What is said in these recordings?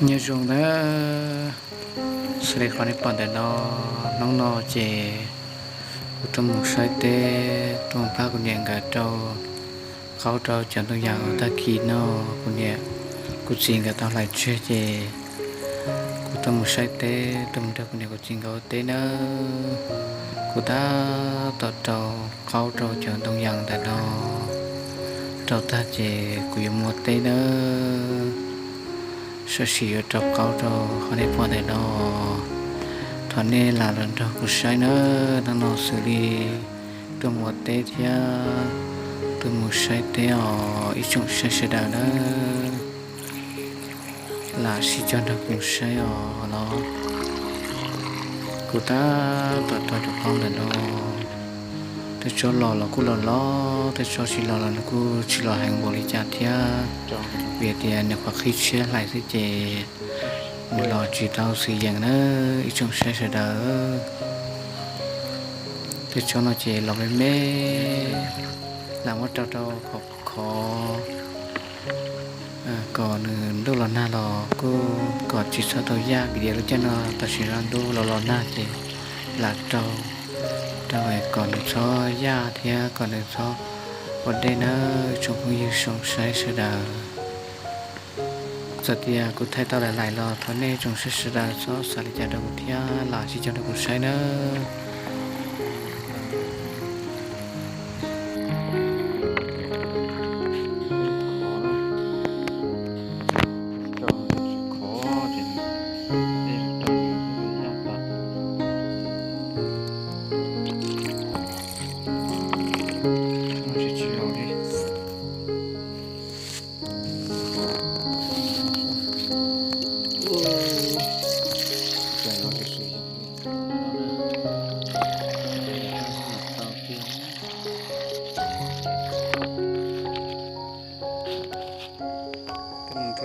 Nyob zoo nawb, xws li qhov nej pom ntawm no, hnub no ces kuv tuaj mus saib teb, tuaj mus pab kuv niam nkawd rau qaub rau cov ntoo yas uas tag kis no kuv niam kuv txiv nkawd tau hlais tseg ces kuv tuaj mus saib teb, tuaj mus nrog kuv niam kuv txiv nkawd ua teb nawb. Kuv tab tom rau qaub rau cov ntoo yas ntawm no rau tag ces kuv yuav mus ua teb nawb. Sawv tsees yuav rau qaub rau qhov nej pom ntawm no. Thov nej lam los nrog kuv saib nawb, hnub no xws li tuaj mus ua teb thiab tuaj mus saib teb os ib tsoom saib sawv daws nawb. Lam sib cog nrog kuv saib os los. Kuv tab tom rau cov qaub ntawm no. Tej tsob los los kuj los los, tej tsob tsis los los nws kuj tsis los heev npaum li cas thiab, vim tias nws qhuav qhib tshiab hlais xwb ces nws los tsis tau xwm yees nawb ib tsoom saib sawv daws. Tej tsob no ces los me me, lam muab rau rau khov khov kom nws ntuj los nag los kuj kom tsis txhob tau yaj, vim tias lub caij no tam sim no ntuj los los nag ces lam rau, rau kom nws txhob yaj thiab kom nws txhob ua dej nawb tsoom phooj ywg zoo saib sawv daws. Txawm tias kuv thaij tau lawm lais los thov nej tsoom saib sawv daws txhob xav li cas rau kuv thiab lam sib cog rau kuv saib nawb.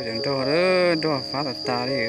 Tau cov nroj, nroj fab tas tas li.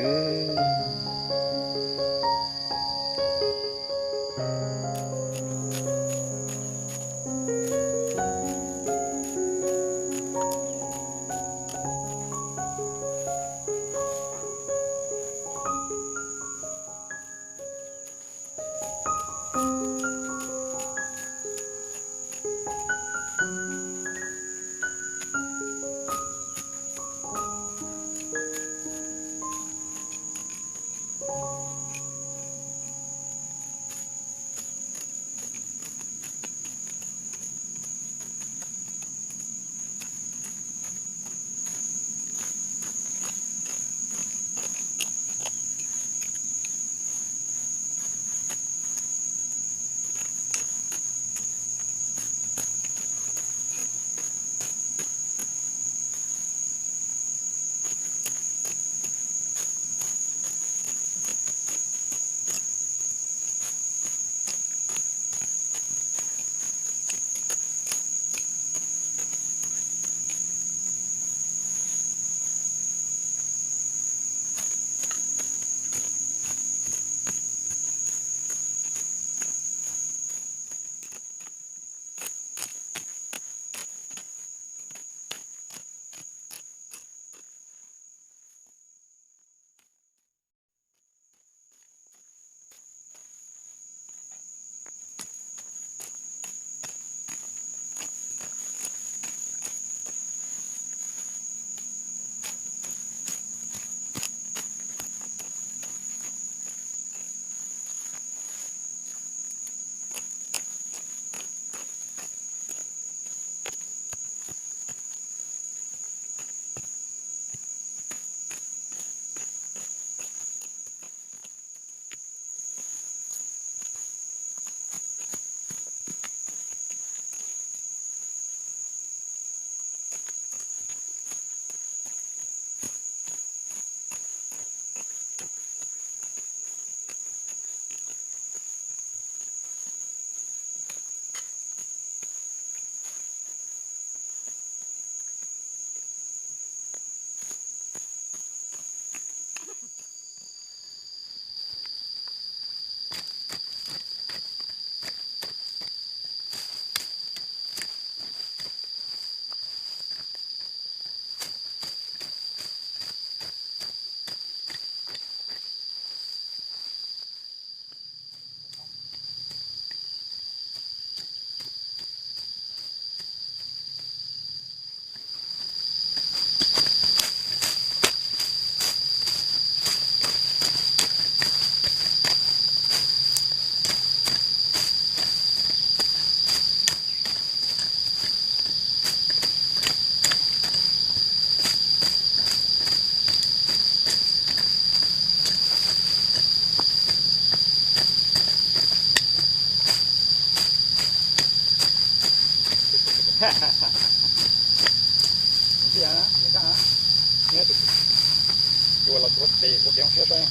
Ces ua kev zoo siab saib,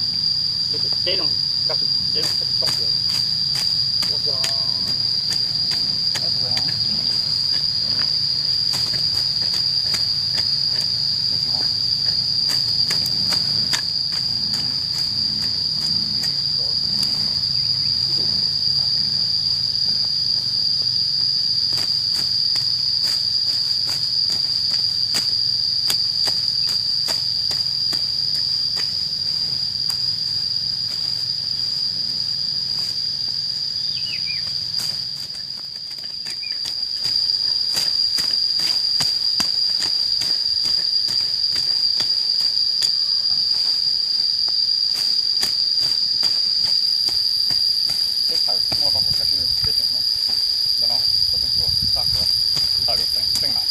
tus teb zoo, nkag tus teb zoo txog tus txoj kev, ua kiag los, teb chaws muaj rau hauv chaw xwb, tej tseem muaj ntawm no, tau tuaj txua tag tuaj ntawm lub teev tseej mas.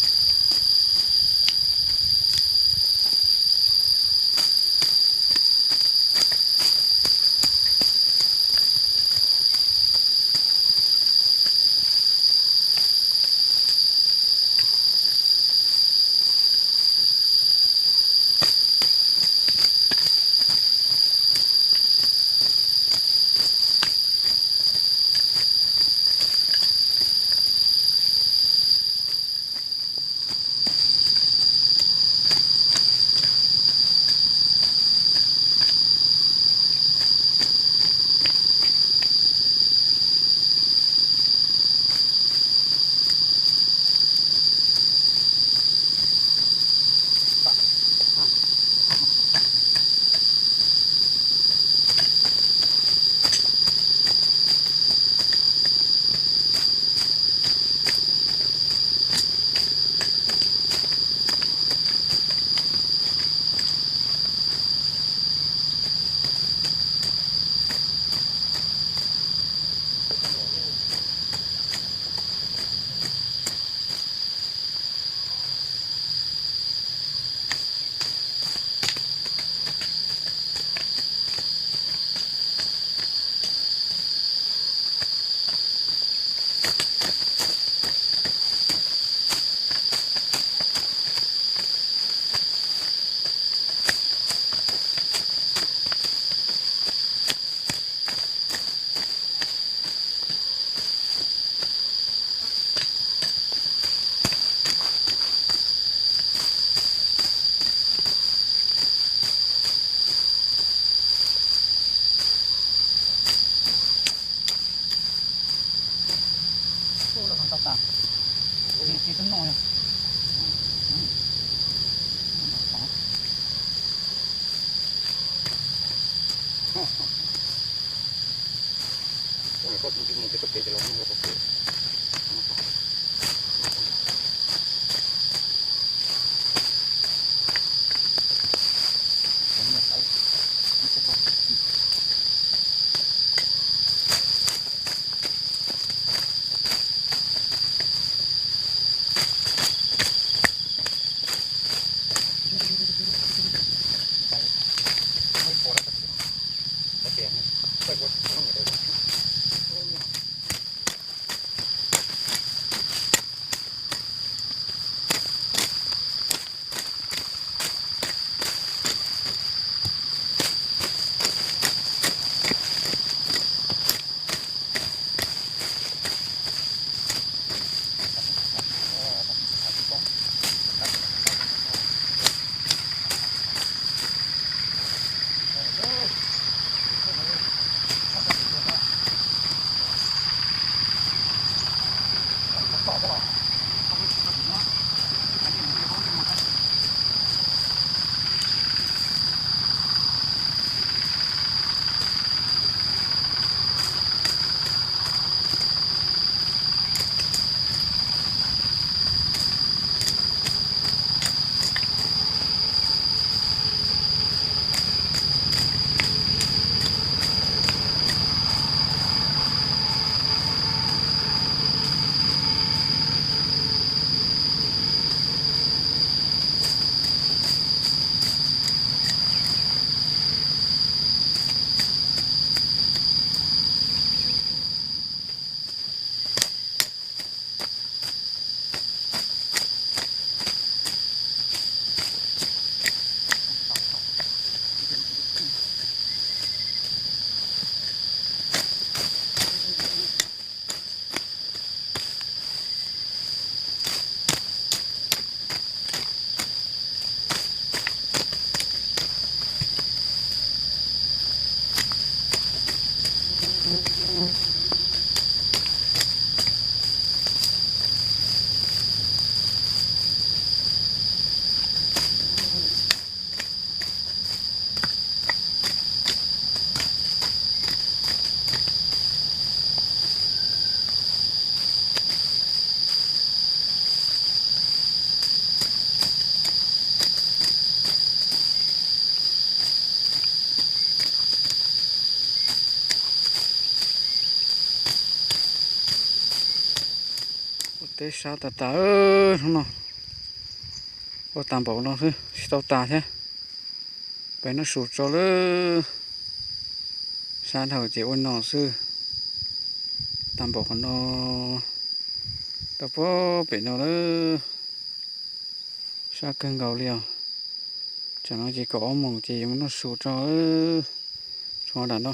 Teb sab tas tas, hnub no ua tag npaum no xwb tsis tau tas thiab. Pem noj su tso lawm. Sab dhau ces ua no xwb. Tag npaum qhov no, rau puag pem no lawm. Sab kawg nkaus li os. Tsam no ces kaum ob moos ces yuav mus noj su tso. Tshuav nram no,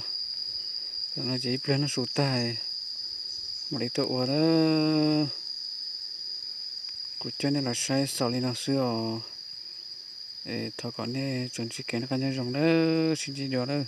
tam no ces ib pliag noj su tag mam li tuaj ua lawm. Kuv coj nej los saib xaus li no xwb os. Thov kom nej tsuas ntsib kev noj qab nyob zoo nawb, sib ntsib dua lawm.